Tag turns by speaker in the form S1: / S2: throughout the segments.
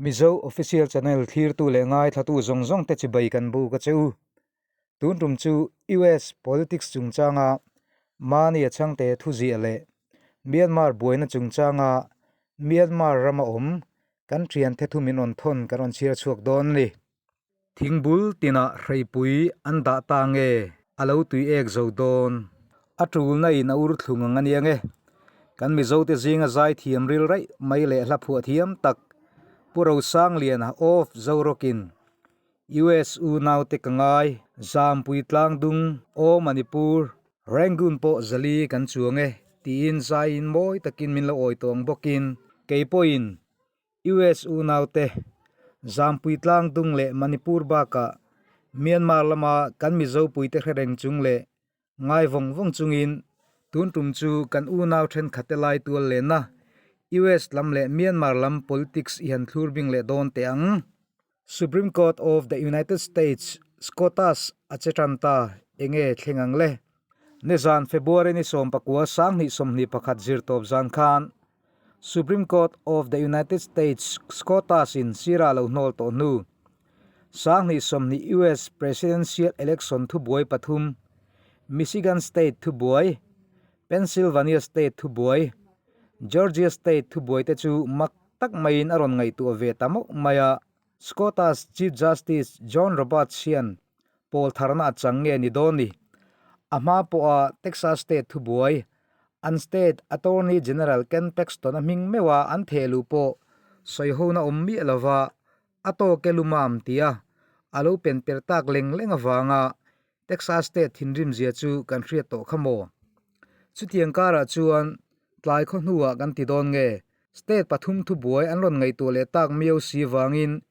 S1: Mizo Official Channel thlirtu leh ngaithlatu zawng zawng te chibai kan buk a che u. Tun tum chu US politics chungchanga mahni a chhangte thuziah leh Myanmar buaina chungchanga Myanmar rama awm kan thiante thu min rawn thawn kan rawn chhiar chhuak dawn a ni. Thingbul tinah hreipui an dah ta nge a lo tui ek zo dawn? A tulna in a ur thlung ang a nia nge? Kan Mizote zinga zai thiam ril raih mai leh hla phuah thiam tak Pu Rosangliana of Zorawkin US unaute ka ngai, Zampui Tlangdung, Aw Manipur, Rangoon pawh zali kan chuang e tiin zaiin mawi takin min lo awi tawng bawkin kei pawhin US unaute, Zampui Tlangdung leh Manipur bakah Myanmar lama kan Mizo puite hre reng chung leh ngai vawng vawng chungin tun tum chu kan unau thenkhatte lai tual lenna US lam leh Myanmar lam politics i han thlur bing leh dawn teh ang. Supreme Court of the United States, SCOTUS, a che tan ta, enge thleng ang le? Nizan February ni 19 2021 zirtawp zan khan Supreme Court of the United States SCOTUS in sira lo hnawl tawh hnu 2020 US Presidential Election thubuai pathum, Michigan State thubuai, Pennsylvania State thubuai, Georgia State thubuai te chu mak tak maiin a rawn ngaihtuah ve ta mauh mai a. SCOTUS Chief Justice John Roberts hian pawl tharna a chang nge ni dawn ni? A hma pawha Texas State thubuai, an State Attorney General Ken Paxton a hming meuha an theh luh pawh sawihona awm miah lova a tawk e lumam tia a lo pen per tak leng leng avanga Texas State thinrim zia chu kan hriat tawh kha maw? Chutiang karah chuan tlai khaw hnuah kan ti dawn nge? State pathum thubuai an rawn ngaihtuah leh tak miau si vangin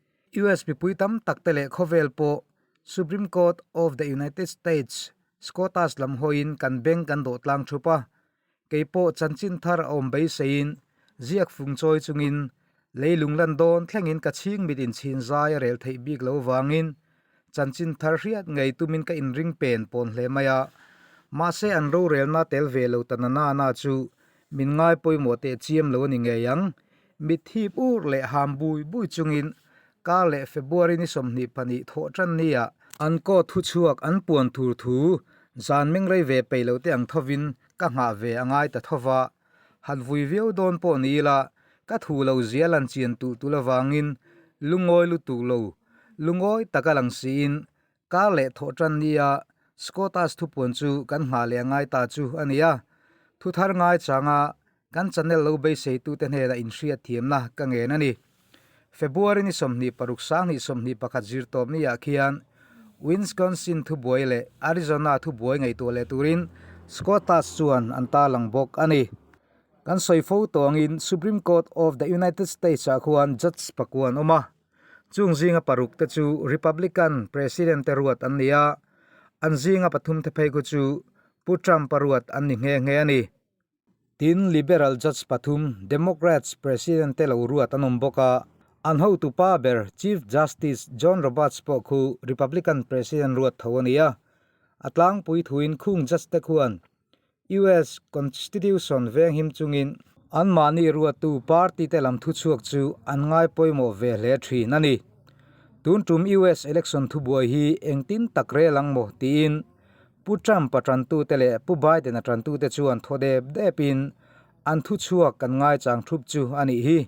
S1: US mipui tam tak te leh khawvel pawh Supreme Court of the United States SCOTUS lam hawiin kan beng kan dawh tlang thup a. Kei pawh chanchin thar a awm beiseiin ziak fung chawi chungin leilung lan dawn thlengin ka chhing mit inchhin zai a rel theih bik lo vangin chanchin thar hriat ngei tumin ka inring pen pawn hle mai a. Mahse an rorelna tel ve lo ta na na chu min ngai pawimawh teh chiam lo a ni ngei ang. Mit hip ur leh ham bui bui chungin kar leh February ni 22 thawh tan nia an court thuchhuak an puan tur thu zan mengrei ve peih lo te ang thovin ka nghah ve a ngai ta tho va, han vui viau dawn pawh ni ila ka thu lo zia lan chian tulh tulh avangin lungawi lutuk lo, lungawi taka lang siin kar leh thawh tan nia SCOTUS thupuan chu kan nghah leh a ngai ta chu a ni a, thu thar ngai changa kan channel lo beiseitute hnenah inhriat thiamna ka ngen a ni. February ni 26 2021 zirtawp niah khian Wisconsin thubuai leh Arizona thubuai ngaihtuah leh turin SCOTUS chuan an tarlang bawk a ni. Kan sawi fo tawngin Supreme Court of the United States ah khuan judge pakua an awm a, chung zinga paruk te chu Republican President te ruat an ni a, an zinga pathum te phei khu chu Pu Trump-a ruat an ni nghe nghe a ni. Tin, Liberal judge pathum, Democrats President te lo ruat an awm bawk a, an hotu pa ber Chief Justice John Roberts pawh khu Republican President ruat tho a ni a. A tlangpui thuin khung judge te khuan US Constitution venghim chungin anmahni ruattu party te lam thuchhuak chu an ngai pawimawh ve hle thin a ni. Tun tum US election thubuai hi engtin tak rel ang maw tiin Pu Trump a tantute leh Pu Biden a tantute chuan thaw dep depin an thuchhuak kan ngaichang thup chu a nih hi.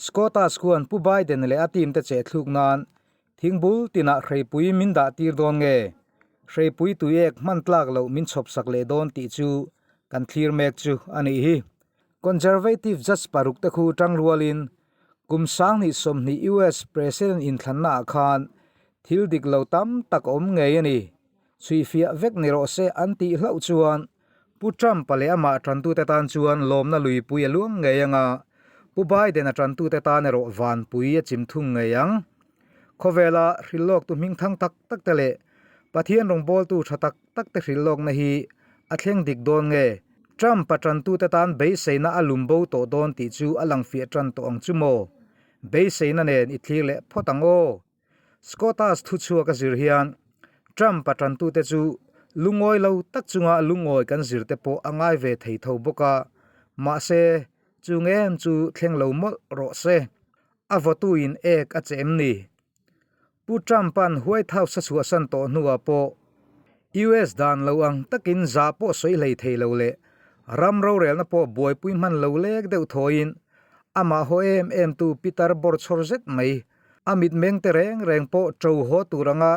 S1: SCOTUS khuan Pu Biden leh a team te chehthluk nan thingbul tinah hreipui min dah tir dawn nge? Hreipui tuiek hman tlak loh min chhawpsak leh dawn tih chu kan thlir mek chu a nih hi. Conservative judge paruk te khu tangrualin kum 2020 US President inthlanna ah khan thil dik lo tam tak a awm ngei a ni. Chhuihfiah vek ni rawh se an tih hlauh chuan Pu Trump-a leh amah tantute tan chuan lawmna luipui a luang ngei ang a, Pu Biden-a tantute tan erawh vanpui a chim thung ngei ang. Khawvela hrilhlawktu hmingthang tak tak te leh Pathian rawngbawltu tha tak tak te hrilhlawkna hi a thleng dik dawn nge? Trump-a tantute tan beiseina a lum bo tawh dawn tih chu a langfiah tan tawh ang chu maw? Beiseina nen i thlir leh phawt ang aw! SCOTUS thuchhuak a zir hian Trump a tantute chu lungawi lo tak chunga lungawi kan zir te pawh a ngai ve thei tho bawk a, mahse chu ngem chu thleng lo mawlh rawh se. A vawtuin ek a che em ni? Pu Trump-a'n White House a chhuahsan tawh hnuah pawh US dan lo ang takin zah pawh sawi hlei thei lo leh ram rorelna pawh buaipui hman lo lek deuh thawiin amah haw em em tu pitar bawrchhawr zet mai a mitmeng te reng reng pawh ṭo haw tur anga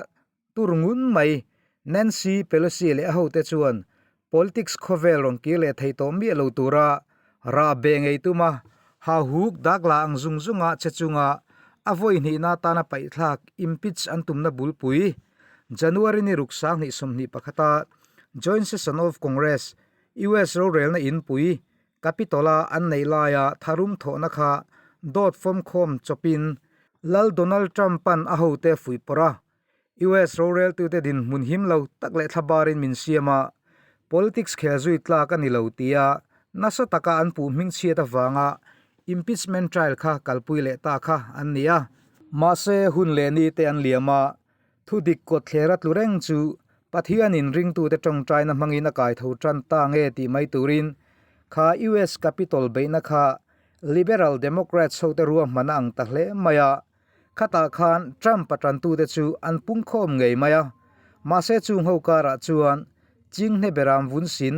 S1: Tur ngun mai, Nancy Pelosi leh a hote chuan politics khawvel rawn kir leh thei tawh miah lo tura rah beh ngei tum a, hahuk dak la ang zung zunga che chunga a vawi hnihna atana paihthlak impeach an tumna bulpui January ni ruk 2021 a Joint Session of Congress, US rorelna inpui, Capitol-a an neih laia tharum thawhna kha dawt fawmkhawm chawpin Lal Donald Trump-a'n a hote fuihpawrh a, US roreltute dinhmun him lo tak leh thlabarin min siam a, politics khel zui tlak a ni lo tia nasa taka an puh hmingchhiat avanga impeachment trial kha kalpui leh ta kha an ni a. Mahse, hun leh ni te an liam a, thudik kawtthlera tlu reng chu Pathianin ringtute tawngtaina hmangin a kai tho tan ta nge tih mai turin kha US Capitol beihna kha Liberal Democrats hote ruahman a ang ta hle mai a. Khatah khan Trump-a tantute chu an pungkhawm ngei mai a, mahse chung ho karah chuan Chinghne beram vunsin,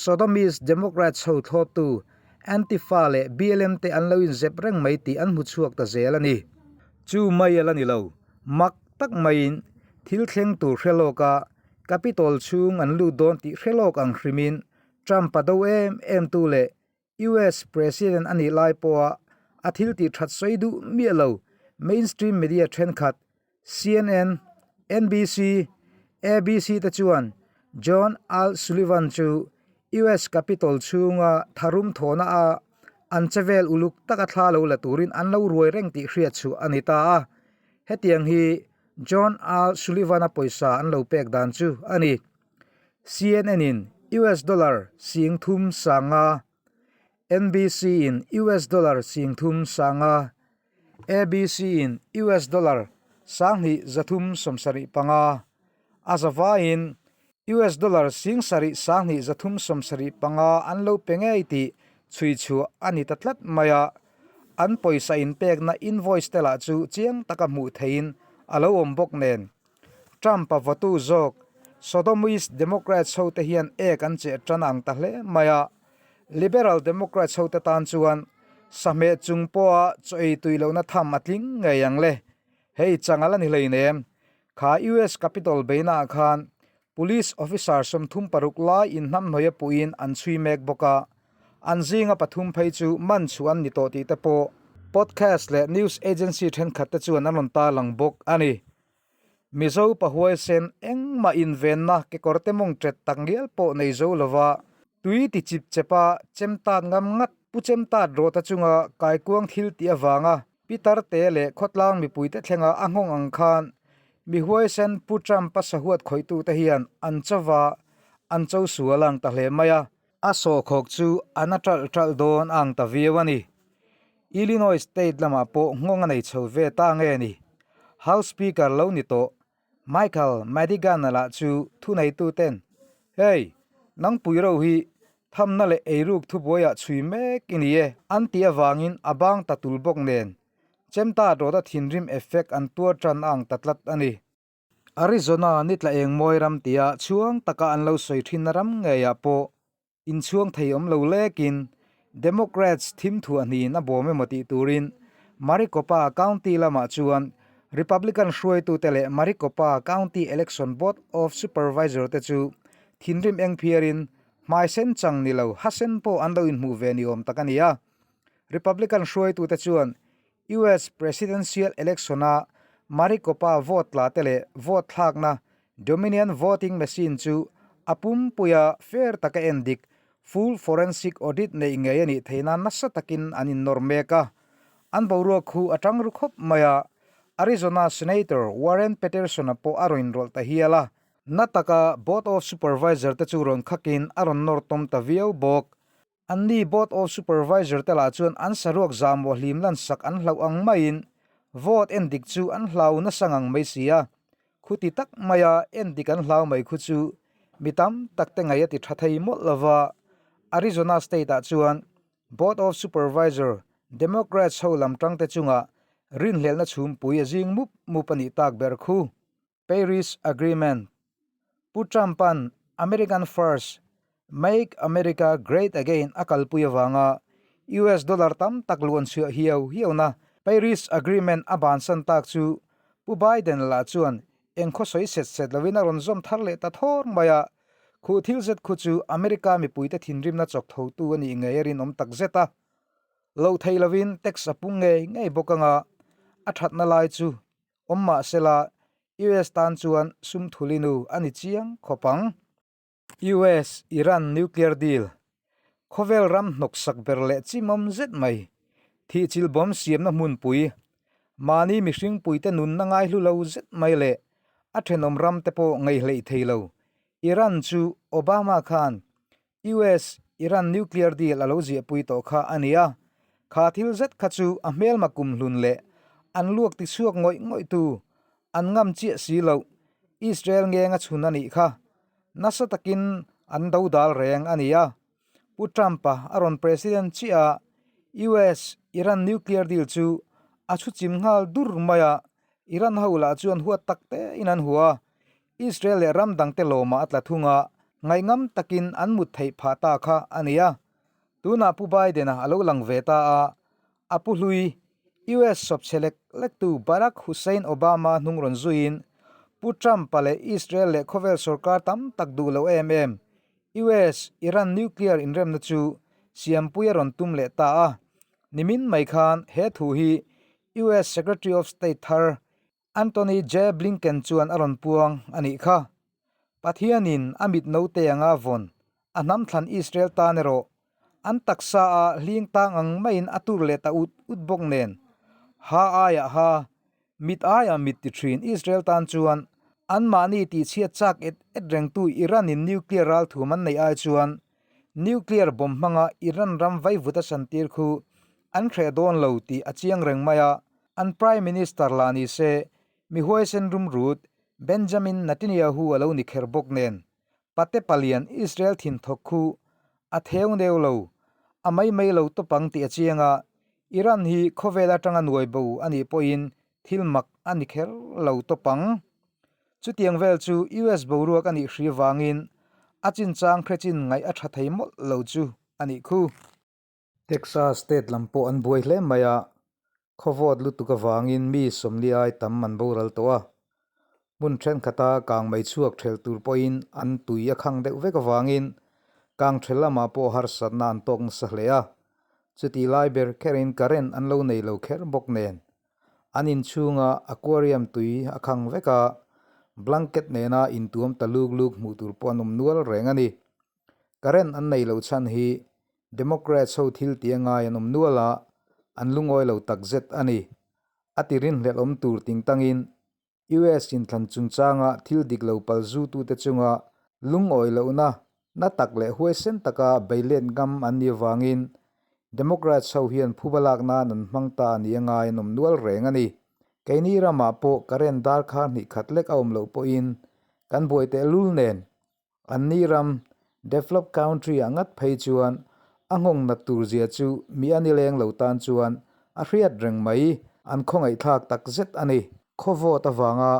S1: Sodomist Democrats ho thlawptu Antifa leh BLM te an lo inzep reng mai tih an hmu chhuak ta zel a ni. Chu mai a la ni lo, mak tak maiin thil thleng tur hre lawka Capitol chhung an lut dawn tih hre lawk ang hrimin Trump-a do em em tu leh US President a nih lai pawha a thil tih that sawi duh miah lo mainstream media thenkhat CNN, NBC, ABC te chuan John Al Sullivan chu US Capitol chhunga tharum thawhna a an chevel uluk taka thla lo la turin an lo ruai reng tih hriat chhuah a ni ta a. Hetiang hi John Al Sullivan-a pawisa an lo pek dan chu a ni. CNN in US dollar 30 sanga, NBC in US dollar 30 sanga, ABC in US dollar 2375, a zavaiin US dollar 7 375 an lo pe ngei tih chhui chhuah a ni ta tlat mai a, an pawisa inpekna invoice te lah chu chiang taka hmuh theihin a lo awm bawk nen. Trump-a vawtu zawk Sodomist Democrats hote hian ek an cheh tan ang ta hle mai a, Liberal Democrats hote tan chuan sahmeh chung pawha chaw ei tui lohna tham a tling ngei ang le. Hei changal a ni hleinem. Kha US Capitol beinaah khan Police officer 36 lai inhnamhnawih a puhin an chhui mek bawk a, an zinga pathum phei chu man chhuah an ni tawh tih te pawh podcast leh news agency thenkhat te chuan an rawn tarlang bawk a ni. Mizo pahuaisen engmah invenna kekawrte mawng ṭet tak ngial pawh nei zo lova tui ti chip chepa chem tat ngam ngat pu chem tat rawta chunga kaikuang thil tih avanga Pitar te leh khawtlang mipuite thlenga a nghawng ang khan mi huaisen Pu Trump-a sahuat khawihtute hian an chauva an cho sual ang ta hle mai a. A sawhkhawk chu a na ṭalh ṭalh dawn a ang ta viau a ni. Illinois state lamah pawh nghawng a nei chho ve ta nge ni? House Speaker lo ni tawh Michael Madigan-a lah chu thuneituten, Hey, nang pui ro hi thamna leh eiruk thubuaiah chhui mek i ni e, an tih avangin a bang ta tul bawk nen, chemta rawta thinrim effect an tuar tan a ang ta tlat a ni. Arizona nitla engmawi ram tia chhuang taka an lo sawi thinna ram ngeiah pawh Inchhuang thei awm lo lekin Democrats thim thuah hniin a bawm emaw tih turin Maricopa County lamah chuan Republican hruaitute leh Maricopa County Election Board of Supervisor te chu thinrim eng phiarin hmaisen chang ni lo hasen pawh an lo inhmuh ve ni awm tak a ni a. Republican hruaitute chuan US Presidential Election-a Maricopa vote tla te leh vote thlakna Dominion Voting Machine chu a pumpuia fair taka en dik, full forensic audit neih ngei a nih theih nan nasa takin an innawr mek a. An boruak khu a tang ru khawp mai a, Arizona Senator Warren Peterson-a pawh a rawn inrawlh ta hial a. Na taka Board of Supervisor te chu rawn khakin a rawn nawr tawm ta viau bawk. Anni Board of Supervisor te lah chuan an saruak zahmawh hlim lansak an hlauh ang maiin vote en dik chu an hlau nasa ngang mai si a. Khuti tak maia en dik an hlau mai khu chu mi tam tak te ngaih a ti tha thei mawlh lova. Arizona State ah chuan Board of Supervisor Democrats ho lam tangte chungah. Rinhlelhna chhumpui a zing mup mup a nih tak ber khu. Paris Agreement, Pu Trump-a'n American First, Make America Great Again a kalpui avanga US dollar tam tak luan chhuah hiau hiauna Paris Agreement a bansan tak chu Pu Biden lah chuan eng khaw sawi set set lovin a rawn zawm thar leh ta thawr mai a. Khuh thil zet khu chu America mipuite thinrimna chawk thotu a nih ngei a rinawm tak zet a. Loh thei lovin tax a pung ngei ngei bawk anga a thatna lai chu awm mah sela US tan chuan sum thulinu a ni chiang khawp ang. US Iran nuclear deal khawvel ram hnawksak ber leh chimawm zet mai thihchilh bawm siamna hmunpui mahni mihringpuite nunna ngaihlu lo zet mai leh a thenawm ram te pawh ngaihhleih thei lo Iran chu Obama khan US Iran nuclear deal a lo ziahpui tawh kha a ni a, kha thil zet kha chu a hmelma kumhlun leh an luak ti chhuak ngawih ngawih tu an ngam chiah si loh Israel ngenga chhun a nih kha. Nasa takin an do dal reng a ni a. Pu Trump-a a rawn president chiah a, US Iran nuclear deal chu a chhu chim nghal dur mai a, Iran ho lah chuan huat tak tein an hua. Israel leh ram dangte lawmah a tla thung a, ngaihngam takin an mut theih phah ta kha a ni a. Tunah Pu Biden-a a lo lang ve ta a, a pu hlui, US sawpchhe lek lektu Barack Hussein Obama hnung rawn zuiin Pu Trump-a leh Israel leh khawvel sorkar tam tak duh lo em em US Iran nuclear inremna chu siampui a rawn tum leh ta a. Nimin mai khan he thu hi US Secretary of State thar Antony J. Blinken chuan a rawn puang a nih kha. Pathianin a mit note anga vawn a hnam thlan Israel tan erawh an taksa a hling tang ang maiin a tur leh ta ut ut bawk nen. Ha aiah ha, mit aiah mit ti thin Israel tan chuan anmahni tihchhiat chak et et rengtu Iran-in nuclear ralthum an neih ai chuan nuclear bomb hmanga Iran ram vaivut a santir khu an hreh dawn lo tih a chiang reng mai a. An Prime Minister lah ni se, mi huaisen rumrut Benjamin Netanyahu a lo ni kher bawk nen, pate palian Israel thinthawk khu a theu neu lo, a mai mai lo tawp ang tih a chiang a, Iran hi khawvel atanga nuai bo a nih pawhin thil mak a ni kher lo tawp ang. Chutiang vel chu US boruak a nih hri vangin a chinchang hrechin ngaih a tha thei mawlh lo chu a nih khu. Texas state lam pawh an buai hle mai a, khawvawt lutuk avangin mi sawmli ai tam an boral tawh a. Hmun thenkhat-a kang mai chhuak thelh tur pawhin an tui a khang deuh vek avangin kang thelh lamah pawh harsatna an tawk nasa hle a. Chutih lai ber kherin current an lo nei lo kher bawk nen an inchhunga aquarium tui a khang vek a, blanket nena intuam ta luk luk hmuh tur pawh an awm nual reng a ni. Current an nei loh chhan hi Democrats ho thil tih a ngai an awm nual a, an lungawi lo takzet a ni. A ti rinhlelh awm tur ting tangin US inthlan chungchanga thil dik lo pal zutute chunga lungawi lohna na tak leh huaisen taka beilet ngam an nih avangin Democrats ho hian phuba lak nan an hmang ta a nih a ngai an awm nual reng a ni. Keini ramah pawh current darkar hnih khat lek a awm loh pawhin kan buai tehlul nen Anni ram, developed country ah ngat phei chuan a nghawng nat tur zia chu mi a ni leng lo tan chuan a hriat reng mai, an khawngaihthlak tak zet a ni. Khawvawt avanga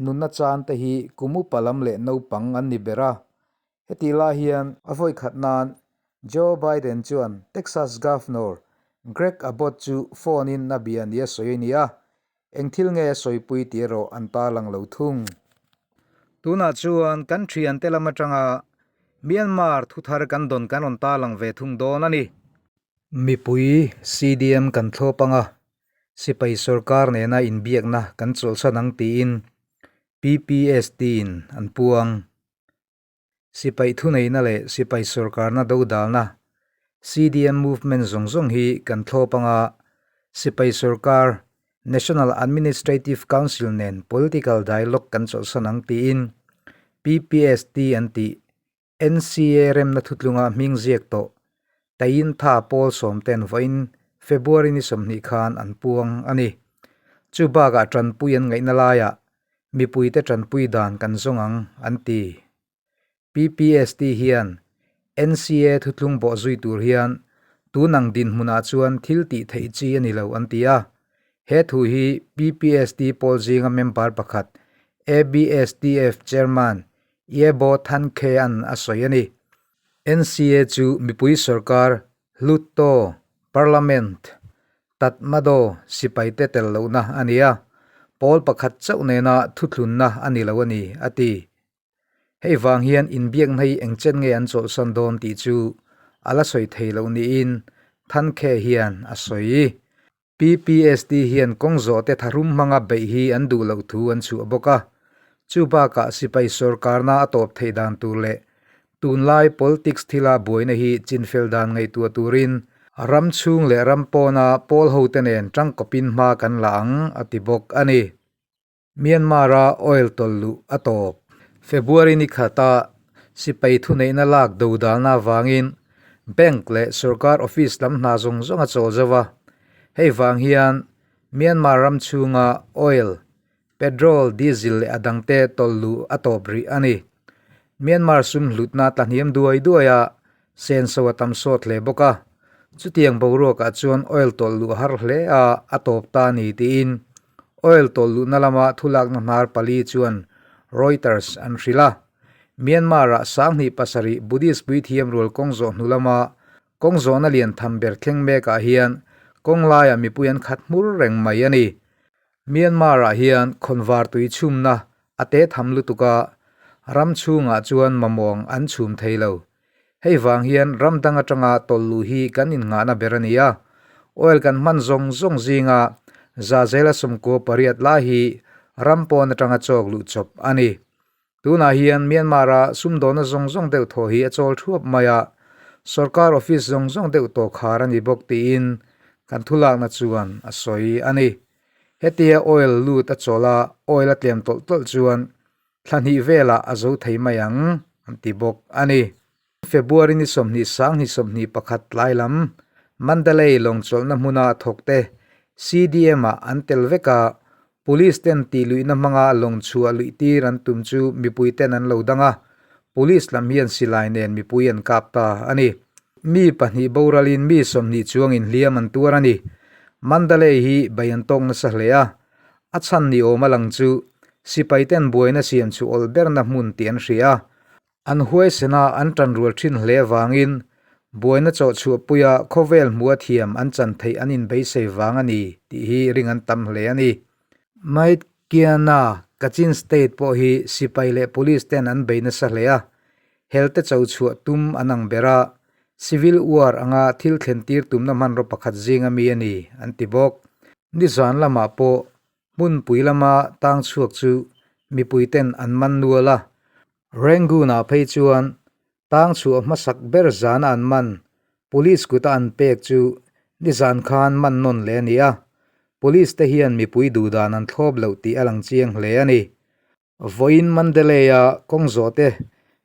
S1: nunna chan te hi kum upa lam leh naupang an ni ber a, hetih lai hian a vawi khat nan Joe Biden chuan Texas Governor Greg Abbott chu phone in a bia nia sawi a ni a, Eng thil nge a sawipui tih erawh an tarlang lo thung. Tunah chuan kan thiante lam atanga Myanmar thuthar kan dawn kan rawn tarlang ve thung dawn a ni. Mipui CDM kan thlawp anga sipai sorkar nena inbiakna kan chawlhsan ang tiin PPST in an puang. Sipai thuneihna leh sipai sorkarna dodalna CDM movement zawng zawng hi kan thlawp anga sipai sorkar National Administrative Council nen political dialogue kan chawlhsan ang tiin PPST an tih NCA remna thutlunga hming ziak tawh Tayintha pawl sawmten vawiin February ni 20 khan an puang a ni. Chu bakah tanpui an ngaihna laiah Mipuite tanpui dan kan zawng ang, an ti. PPST hian NCA thutlung bawh zui tur hian tunang dinhmunah chuan thil tih theih chi a ni lo an ti a. He thu hi PPST pawl zinga member pakhat ABSTF Chairman Yebo Than Khe-a'n a sawi a ni. NCA chu mipui sorkar Hluttaw, Parliament, Tatmadaw sipaite tel lohna a ni a, pawl pakhat chauh nena thuthlunna a ni lo a ni, a ti. Hei vang hian inbiakna hi engchen nge an chawlhsan dawn tih chu a la sawi thei loh niin Than Khe hian a sawi. PPST hian kawng zawhte tharum hmanga beih hi an duh loh thu an chhuah bawk a. Chu bakah sipai sawrkarna a tawp theih dan tur leh tunlai politics thila buaina hi chinfel dan ngaihtuah turin ram chhung leh ram pawna pawl hote nen tangkawpin hma kan la ang a ti bawk a ni. Myanmar-a oil tawlh luh a tawp. February ni khata sipai thuneihna lak dodalna avangin bank leh sorkar office lam hna zawng zawng a chawl zo a. Hei vang hian Myanmar ram chhunga oil, petrol, diesel leh a dangte tawlh luh a tawp rih a ni. Myanmar sum hlutna tla hniam duai duai a, senso a tam sawt hle bawk a. Chutiang boruakah chuan oil tawlh luh a har hle a, a tawp ta a ni tiin oil tawlh luhna lama thulakna hnar pali chuan Reuters an hrilh a. Myanmar-ah sanghnih pasarih Buddhist puithiam rual kawng zawh hnu lama kawng zawhna lian tham ber thleng mekah hian kawng laiah mipui an khat hmur reng mai a ni. Myanmar-ah hian khawnvar tui chhumna a te tham lutuk a, ram chhungah chuan mamawng an chhum thei lo. Hei vang hian ram dang atanga tawlh luh hi kan innghahna ber a ni a, oil kan hman zawng zawng zinga zahzela 98 lai hi ram pawn atanga chawk luh chawp a ni. Tunah hian Myanmar-a sumdawhna zawng zawng deuh thaw hi a chawl thuap mai a, sorkar office zawng zawng deuh tawh khar a ni bawk tiin kan thulakna chuan a sawi a ni. Hetia oil lut a chawl a, oil a tlem tawlh tawlh chuan thla hnih velah a zo thei mai ang an ti bawk a ni. February ni 20 sanghnih 21 tlai lam Mandalay lawngchawlhna hmuna thawkte CDM-ah an tel vek a, Police ten tihluihna hmanga lawng chhuah luih tir an tum chu mipui ten an lo dang a, Police lam hian silai nen mipui an kap ta a ni. Mi pahnih boralin mi 20 chuangin hliam an tuar a ni. Mandalay hi bei an tawk nasa hle a, A chhan ni awm a lang chu sipai ten buaina siam chu awlh berna hmun tih an hria a. An huaisena an tan rual thin hle avangin buaina chawh chhuahpuia khawvel hmuh a thiam an chan theih an inbeisei vang a ni tih hi ring an tam hle a ni. Maitkiana, Kachin State pawh hi sipai leh police ten an bei nasa hle a, helte cho chhuah tum an ang ber a, civil war anga thil thlen tir tumna hmanraw pakhat zinga mi a ni, an ti bawk. Nizan lamah pawh hmunpui lama tang chhuak chu mipui ten an man nual a, Rangoon-ah phei chuan tang chhuah hmasak ber zana an man police kuta an pek chu nizan khan man nawn leh a ni a, police te hian mipui duhdan an thlawp loh tih a lang chiang hle a ni. Vawiin Mandalay-a kawng zawhte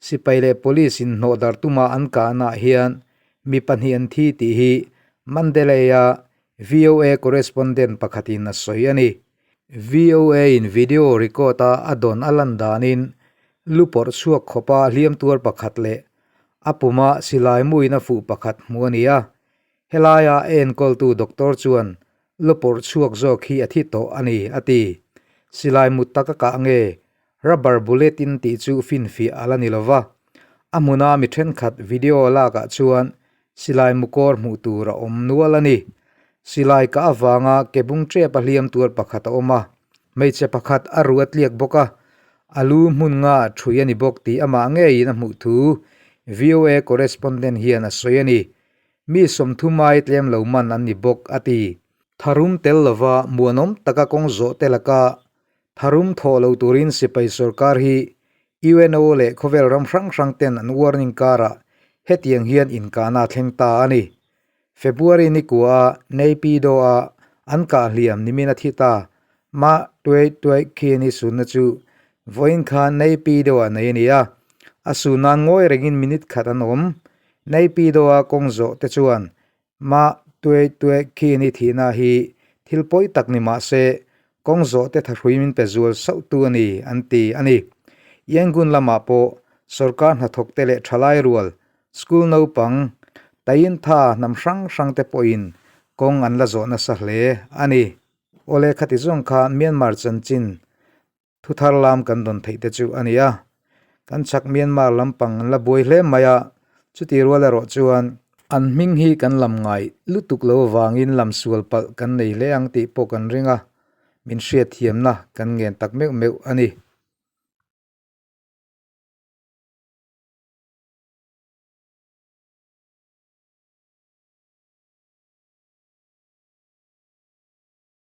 S1: sipai leh police in hnawh dar tuma an kahnaah hian mi pahnih an thi tih hi Mandalay-a VOA correspondent pakhatin a sawi a ni. VOA-in video record-a a dawn a lan danin lu pawrh chhuak khawpa hliam tuar pakhat leh a puma silai muin a fuh pakhat hmu a ni a. Helaia a enkawltu doctor chuan lu pawrh chhuak zawk hi a thi tawh a ni, a ti. Silai mut tak a kah nge? Rubber bullet in tih chu finfiah a la ni lo va. A hmuna mi thenkhat video lakah chuan silai mu kawr hmuh tur a awm nual a ni. Silai kah avanga ke bung tep a hliam tuar pakhat a awm a. Hmeichhe pakhat a ruh a tliak bawk a, a lu hmun nga thui a ni bawk tih amah ngeiin a hmuh thu VOA correspondent hian a sawi a ni. Mi 30 ai tlem lo man an ni bawk, a ti. Tharum tel lova muanawm taka kawng zawh te laka tharum thawh lo turin sipai sorkar hi UNO leh khawvel ram hrang hrang ten an warning karah hetiang hian inkahna a thleng ta a ni. February ni kua a Naypyidaw a an kah hliam nimin a thi ta. Ma Tuai Tuai Khin i sunna chu vawiin khan Naypyidaw ah nei a ni a, a sun nan ngawi rengin minute khat an awm. Naypyidaw a kawng zawh te chuan Ma Tuai Tuai Khin i thihna hi thil pawi tak ni mah se kawng zawh te thahrui min pe zual sauh tu a ni an ti a ni. Yangon lamah pawh sorkar hnathawk te leh thalai rual School naupang Tayintha hnam hrang hrang te pawhin kawng an la zawh nasa hle a ni. Awle khati zawng kha Myanmar chanchin thu thar lam kan dawn theih te chu a ni a. Kan chhak Myanmar lampang an la buai hle mai a, chuti rual erawh chuan an hming hi kan lam ngai lutuk lo avangin lam sual palh kan nei hle ang tih pawh kan ring a, min hriatthiamna kan ngen tak meuh meuh a ni.